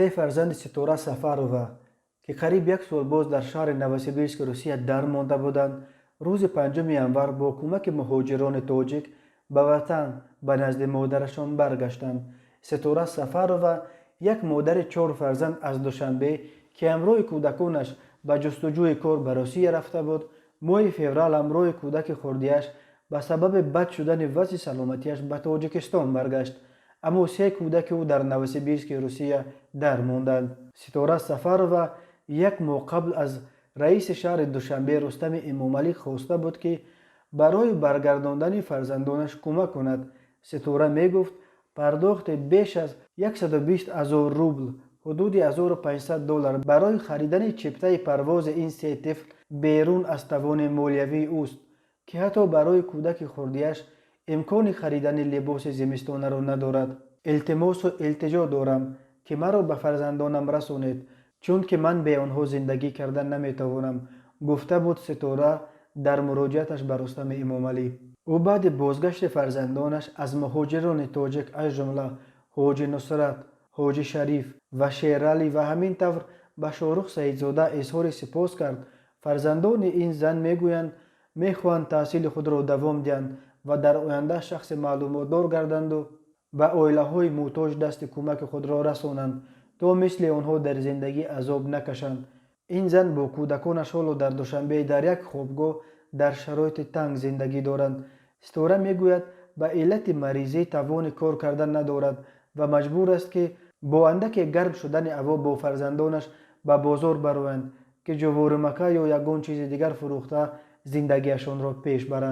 Се фарзанди Ситора Сафарова, ки қариб як сол боз дар шаҳри Новосибирски Русия дармонда буданд, рӯзи 5 январ бо кӯмаки муҳоҷирони тоҷик ба ватан, ба назди модарашон баргаштанд. Ситора Сафарова, як модари чор фарзанд аз Душанбе, ки ҳамроҳи кӯдаконаш ба ҷустуҷӯи кор ба Русия рафта буд, моҳи феврал ҳамроҳи кӯдаки хурдиаш ба сабаби бад шудани вазъи саломатиаш ба Тоҷикистон баргашт, аммо се кӯдаки ӯ дар Новосибирски Русия дармонданд. Ситора Сафарова як моҳ қабл аз раиси шаҳри Душанбе Рустами Эмомалӣ хоста буд, ки барои баргардондани фарзандонаш кӯмак кунад. Ситора мегуфт, пардохти беш аз 120 ҳазор рубл, ҳудуди 1500 доллар, барои харидани чиптаи парвози ин се тифл берун аз тавони молиявии ӯст, ки ҳатто барои кӯдаки хурдиаш имкони харидани либоси зимистонаро надорад. Илтимосу илтиҷо дорам, ки маро ба фарзандонам расонед, чунки ман бе онҳо зиндагӣ карда наметавонам, гуфта буд Ситора дар муроҷиаташ ба Рустами Эмомалӣ. Ӯ баъди бозгашти фарзандонаш аз муҳоҷирони тоҷик, аз ҷумла Ҳоҷи Нусрат, Ҳоҷи Шариф ва Шералӣ ва ҳамин тавр ба Шоҳрух Саидзода изҳори сипос кард. Фарзандони ин зан мегӯянд, мехоҳанд таҳсили худро давом диҳанд ва дар оянда шахси маълумотдор гарданду ба оилаҳои муҳтоҷ дасти кӯмаки худро расонанд, то мисли онҳо дар зиндагӣ азоб накашанд. Ин зан бо кӯдаконаш ҳоло дар Душанбе дар як хобгоҳ дар шароити танг зиндагӣ доранд. Ситора мегӯяд, ба иллати маризӣ тавони кор кардан надорад ва маҷбур аст, ки бо андаке гарм шудани ҳаво бо фарзандонаш ба бозор бароянд, ки ҷуворимакка ё ягон чизи дигар фурӯхта, зиндагиашонро пеш баранд.